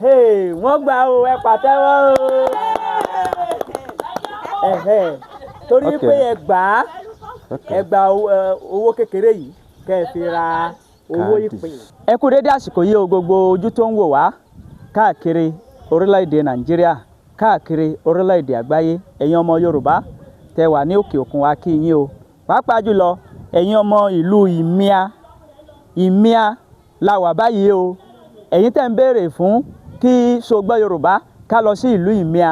Hey, wọ́n gbà o, ẹ pàtẹ́wọ́ o. Ẹ̀hẹ́, torí pé ẹ gbà á, ẹ gba owó kékeré yìí kẹ́ ẹ fi ra owó ìpè. Ẹ kú dédé àsìkò yìí o, gbogbo ojú tó ń wò wá káàkiri orílẹ̀-èdè Nàìjíríà, káàkiri orílẹ̀-èdè àgbáyé. Ẹ̀yin ọmọ Yorùbá tẹ wà ní òkè òkun, wa kí yín o, pàápàá jùlọ ẹ̀yin ọmọ ìlú Ìmíà. Ìmíà la wà báyìí o. Ẹ̀yin tẹ́ ń béèrè fún kí Ṣógbọ́ Yorùbá ká lọ sí ìlú Ìmíà,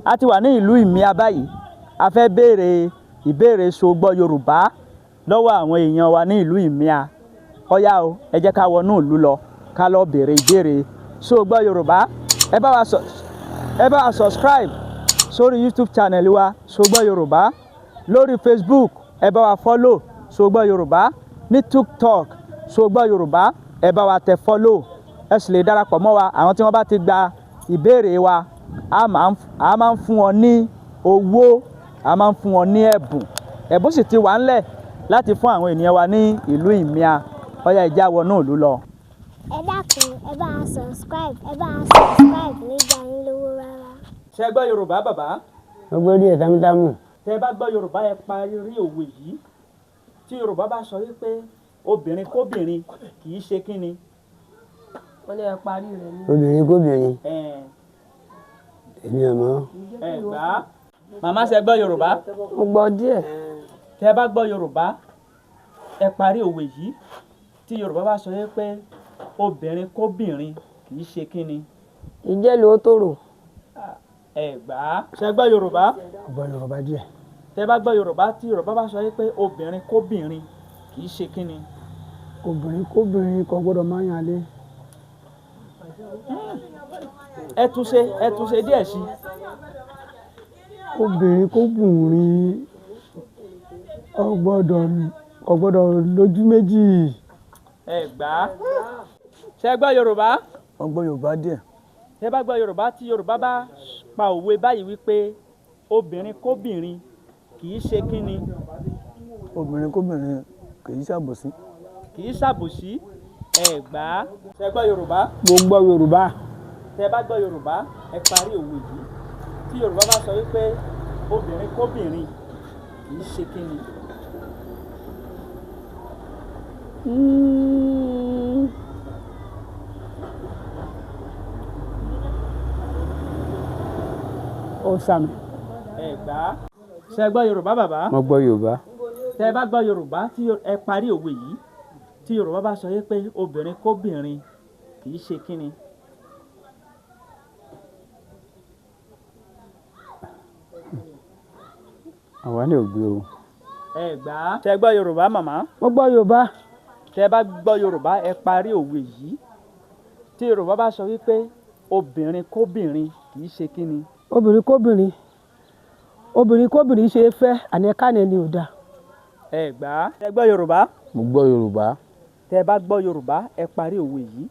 a ti wà ní ìlú Ìmíà báyìí. A fẹ́ béèrè ìbéèrè Ṣógbọ́ Yorùbá lọ́wọ́ àwọn èèyàn wa ní ìlú Ìmíà. Ọ̀yá o, ẹ jẹ́ ká wọnú ìlú lọ, ká lọ béèrè ìbéèrè Ṣógbọ́ Yorùbá. Ẹ bá wa subscribe sórí YouTube channel wa, Ṣógbọ́ Yorùbá, lórí Facebook. Ẹ bá wa follow Ṣógbọ́ Yorùbá ní TikTok, Ṣógbọ́ Yorùbá. Ẹ bá wa tẹ follow, ẹ sì lè darapọ̀ mọ́ wa. Àwọn tí wọ́n bá ti gba ìbéèrè wa, a máa ń fún wọn ní owó, a máa ń fún wọn ní ẹ̀bùn. Ẹ̀bùn sì ti wà ńlẹ̀ láti fún àwọn ènìyàn wa ní ìlú Ìmíà. Ọ̀yá, ẹ já wọnú ìlú lọ. Ẹ dákun, ẹ bá a subscribe, ẹ bá a subscribe nígbà yín lówó rárá. Ṣé ẹ gbọ́ Yorùbá, bàbá? Mo gbọ́ díẹ̀ támútámù. Tẹ́ ẹ bá gbọ́ Yorùbá, ẹ parí òwe yìí. Tí Yorùbá bá sọ wípé obìnrin kóbìnrin kì í ṣe kíni? Wọ́n ní ẹ parí rẹ̀ ní. Obìnrin kóbìnrin. Ẹ. Èmi ò mọ̀. Ẹ gbà á. Màmá, ṣe gbọ́ Yorùbá? Mo gbọ́ díẹ̀. Tẹ́ ẹ bá gbọ́ Yorùbá, ẹ parí òwe yìí. Tí Yorùbá bá sọ wípé obìnrin kóbìnrin kì í ṣe kíni? Ìjẹ́lu ó tòrò. Ẹ gbà á. Ṣe gbọ́ Yorùbá? Mo gbọ́ Yorùbá díẹ̀. Tẹ́ ẹ bá gbọ́ Yorùbá, tí Yorùbá bá sọ wípé obìnrin kóbìnrin kì í ṣe kíni? Obìnrin kóbìnrin kò gbọ́dọ̀ máa yàn lé. Ẹ tún ṣe, ẹ tún ṣe díẹ̀ sí i. Obìnrin kóbìnrin ò gbọ́dọ̀ lójú méjì. Ẹ gbà á. Ṣe gbọ́ Yorùbá? Mo gbọ́ Yorùbá díẹ̀. Tẹ́ bá gbọ́ Yorùbá, tí Yorùbá bá pa òwe báyìí wípé obìnrin kóbìnrin kì í ṣe kíni? Obìnrin kóbìnrin kì í ṣàbòsí. Kì í ṣàbòsí. Ẹ gbà á. Ṣe gbọ́ Yorùbá? Mo gbọ́ Yorùbá. Tẹ́ bá gbọ́ Yorùbá, ẹ parí òwe yìí. Tí Yorùbá bá sọ wípé obìnrin kóbìnrin kì í ṣe kíni? Ó sàmì. Ẹ gbà á. Ṣe gbọ́ Yorùbá, bàbá? Mo gbọ́ Yorùbá. Tẹ́ bá gbọ́ Yorùbá, tí ẹ parí òwe yìí. Tí Yorùbá bá sọ wípé obìnrin kóbìnrin kì í ṣe kíni? Àwa ní ògbé o. Ẹ gbà á. Ṣe gbọ́ Yorùbá, màmá? Mo gbọ́ Yorùbá. Tẹ́ bá gbọ́ Yorùbá, ẹ parí òwe yìí. Tí Yorùbá bá sọ wípé obìnrin kóbìnrin kì í ṣe kíni? Obìnrin kóbìnrin, obìnrin kóbìnrin ṣe é fẹ́, àní kánì ni ò dáa. Ẹ gbà á. Ṣe gbọ́ Yorùbá? Mo gbọ́ Yorùbá. Tẹ́ bá gbọ́ Yorùbá, ẹ parí òwe yìí.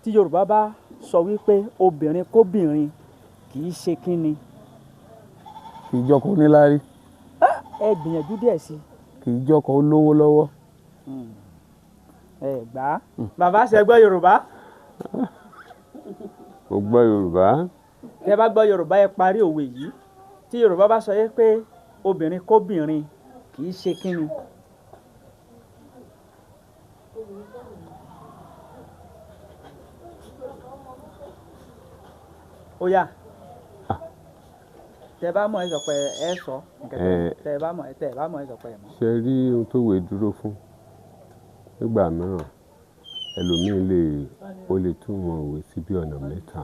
Tí Yorùbá bá sọ wípé obìnrin kóbìnrin kì í ṣe kíni? Kì í jọkọ̀ oníláárí. Ẹ gbìyànjú díẹ̀ sí i. Kì í jọkọ̀ olówó lọ́wọ́. Ẹ gbà á. Bàbá, ṣe gbọ́ Yorùbá? Mo gbọ́ Yorùbá. Tẹ́ bá gbọ́ Yorùbá, ẹ parí òwe yìí. Tí Yorùbá bá sọ wípé obìnrin kóbìnrin kì í ṣe kíni? Ó yá, tẹ́ bá mọ̀, ẹ sọ pé ẹ sọ nǹkan. Tẹ́ bá mọ̀, tẹ́ bá mọ̀, ẹ sọ pé ẹ mọ̀. Ṣe rí ohun tó wé dúró fún nígbà mìíràn, ẹlòmíín lè, ó lè túmọ̀ òwe sí bí ọ̀nà mẹ́ta.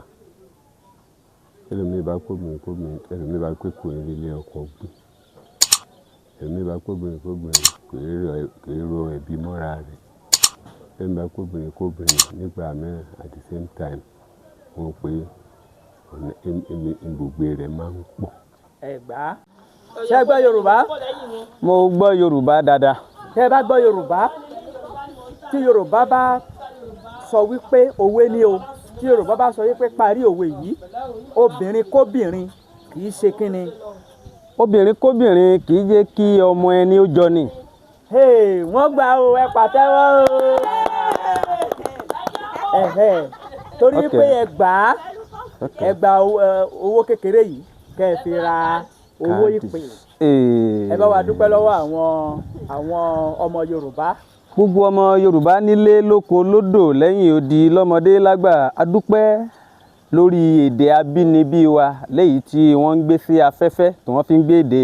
Ẹlòmíín bá kóbìnrin kóbìnrin, ẹlòmíín bá pé kò ní rí ilé ọkọ gbé, ẹlòmíín bá kóbìnrin kóbìnrin kì í ro ẹbí mọ́ra rẹ̀, ẹlòmíín bá kóbìnrin kóbìnrin nígbà mìíràn, at the same time wọ́n pé ọ̀nà ibùgbé rẹ̀ máa ń pọ̀. Ẹ gbà á. Ṣé ẹ gbọ́ Yorùbá? Mo gbọ́ Yorùbá dáadáa. Tẹ́ ẹ bá gbọ́ Yorùbá, tí Yorùbá bá sọ wípé, òwe ni o, tí Yorùbá bá sọ wípé, parí òwe yìí, obìnrin kóbìnrin kì í ṣe kíni? Obìnrin kóbìnrin kì í jẹ́ kí ọmọ ẹni ó jọ ni. Hey, wọ́n gbà o, ẹ pàtẹ́wọ́ o. Ẹ̀hẹ́. Torí pé ẹ gbà á, ẹ gba owó kékeré yìí kẹ́ ẹ fi ra owó ìpè. Ẹ bá wa dúpẹ́ lọ́wọ́ àwọn ọmọ Yorùbá. Gbogbo ọmọ Yorùbá nílé lóko lódò lẹ́yìn odi, lọ́mọdé lágbà, a dúpẹ́ lórí èdè abínibí wa léyìí tí wọ́n ń gbé sí afẹ́fẹ́, tí wọ́n fi ń gbé èdè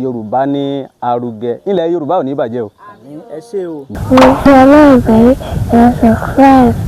Yorùbá ní arugẹ. Ilẹ̀ Yorùbá ò ní bàjẹ́ o. Àmín, ẹ ṣé o. Mo fi Ọlọ́run bẹ̀ yín, ẹ subscribe.